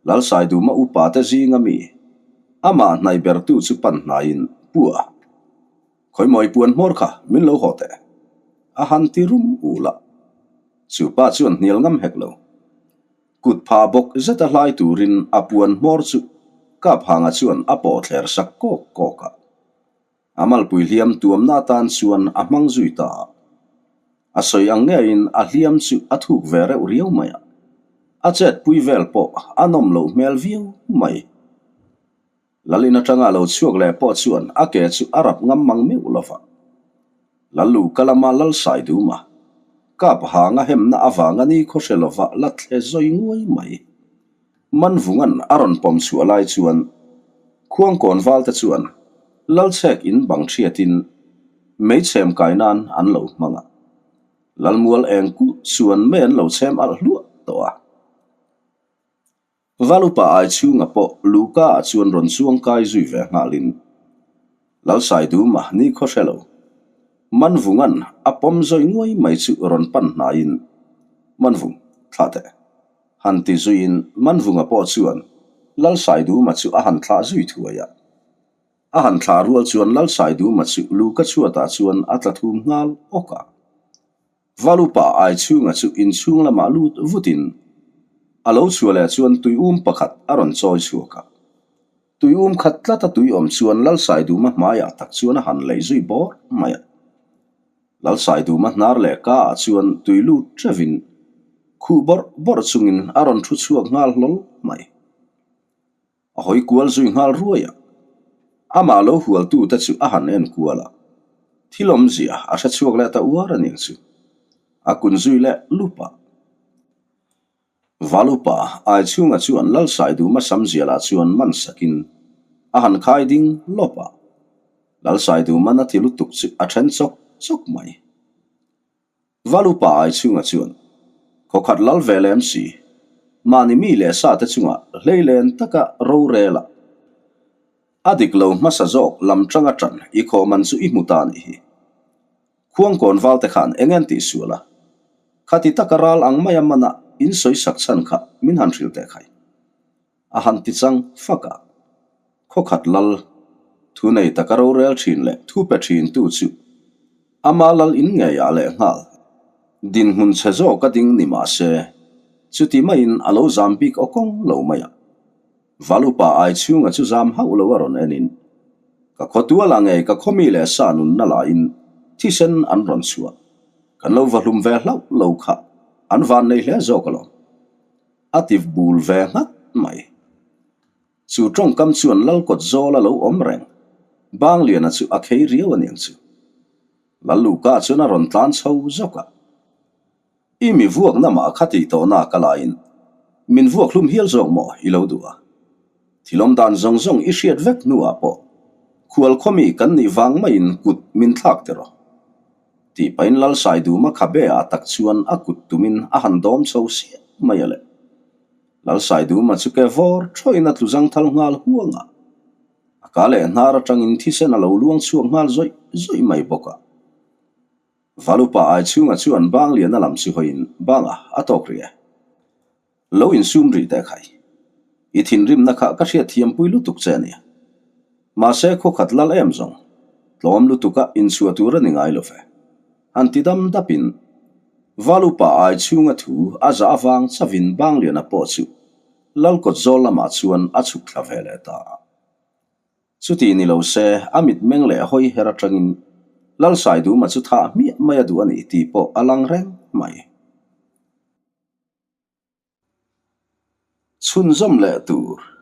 S1: Lalsaiduma upa te zinga mi, amah hnaih bertu chu pan hnaiin, Pu a, khawimawi puan hmawr kha min lo haw teh, a han ti rum ul a. Chu pa chuan hnial ngam hek lo. Kut pha bawk zeta hlai turin a puan hmawr chu Kaphanga chuan a pawh thler sak kawk kawk a. A malpui hliam tuamna atan chuan a hmang zui ta a. A sawi ang ngeiin a hliam chu a thuk ve reuh riau mai a. A chetpui vel pawh a nawm loh hmel viau mai. Lalin atanga a lo chhuak leh pawh chuan a ke chu a rap ngam mang meuh lo va. Lallu ka lama lal sai dum a, kap hang a hemna avanga ni khaw hre lova la thle zawi nguai mai. Manvunga'n a rawn pawm chhuah lai chuan Khuangkawn valte chuan Lalchhek in bang thiatin meichhem kai nan an lo hmang a. Lalmual eng kulh chuan mei an lo chhem alh hluah tawh a. Valupa ai chhunga pawh Luka ah chuan rawn chuang kai zui ve nghalin Lalsaiduma ni khaw hre lo. Manvunga'n a pawm zawi nguai mai chu rawn pan hnaiin Manvung, thlah teh. Han ti zuiin Manvunga pawh chuan Lalsaiduma chu a han thlah zui thuai a. A han thlah rual chuan Lalsaiduma chu Luka chhuatah chuan a tla thum nghal awk a. Valupa ai chhunga chu inchhung lamah lut vutin a lo chhuah leh chuan tuium pakhat a rawn chawi chhuak a. Tuium khat tlata tui awm chuan Lalsaiduma hmaiah tak chuan a han lei zui bawr mai a. Lalsaiduma hnar leh kaah chuan tui lut ṭeuhin khuh bawrh bawrh chungin a rawn thu chhuak nghal hlawl mai. A hawi kual zui nghal ruai a, amah lo hualtute chu a han en kual a, thil awmzia a hre chhuak leh ta uar a ning chu a kun zui leh lup a. Valupa Aichhunga chuan Lalsaiduma Samziala chuan man sakin a han khai ding lawp a, Lalsaiduma na ti lutuk chu a then chawk chawk mai. Valupa Aichhunga chuan, Khawkhat lal ve lem si, mahni mi leh sa te chungah hleilen taka rorel a, a dik lo hmasa zawk lam tanga tan i khawman chu i hmu ta nih hi. Khuangkawn val te khan eng en tih sual a, khati taka ral ang maia mana in sawi sak chhan kha min han hrilh teh khai. A han ti chang fak a. Khawkhat lal, thu nei taka rorel thin leh thu pe thin tu chu ama lal in ngeiah leh nghal. Dinhmun chhe zawk a ding ni mah se, chuti maiin a lo zam bik aw kawng lo mai a. Valupa ai chhunga chu zam hauh lo a rawn en in, Ka khaw tualah ngei ka khaw mi leh sa nunna lahin thisen an rawn chhuah. Kan lo va hlum ve hlauh lo kha an van nei hle zawk alawm. A ti bul ve nghat mai. Chu tawngkam chuan Lalkawt zawl a lo awm reng. Bangliana chu a khei riau aniang chu. Lalluka chuan a rawn tlan chho zawk a. I mi vuakna mah kha tih tawhna ka laiin min vuak hlum hial zawk maw i lo duh a? Thil awm dan zawng zawng i hriat vek hnuah pawh khual khawmi kan nih vang maiin kut min thlak teh rawh. Tih pahin Lalsaiduma khabe ah tak chuan a kut tumin a han dawm chho siah mai a le. Lalsaiduma chu ke vawr thawiin a tlu zangthal nghal huang a, a ka leh hnar atangin thisen a lo luang chhuak nghal zawih zawih mai bawk a. Valupa ai chhunga chuan Bangliana lam chu hawiin Banga a tawk rih e. Lo insum rih teh khai. I thinrimna kha ka hriat thiampui lutuk che a nia. Mahse khawkhat lal em zawng, tlawm lutuka inchhuah tur a ni ngai lo ve. Han ti dam dapin Valupa ai chhunga thu a zah avang chavin Bangliana pawh chu lal kawt zawl lamah chuan a chhuk thla ve leh ta. Chuti ni lo se a mitmeng leh hawi her atangin Lalsaiduma chu thah hmiah mai a duh a ni tih pawh a lang reng mai. Chhunzawm leh tur.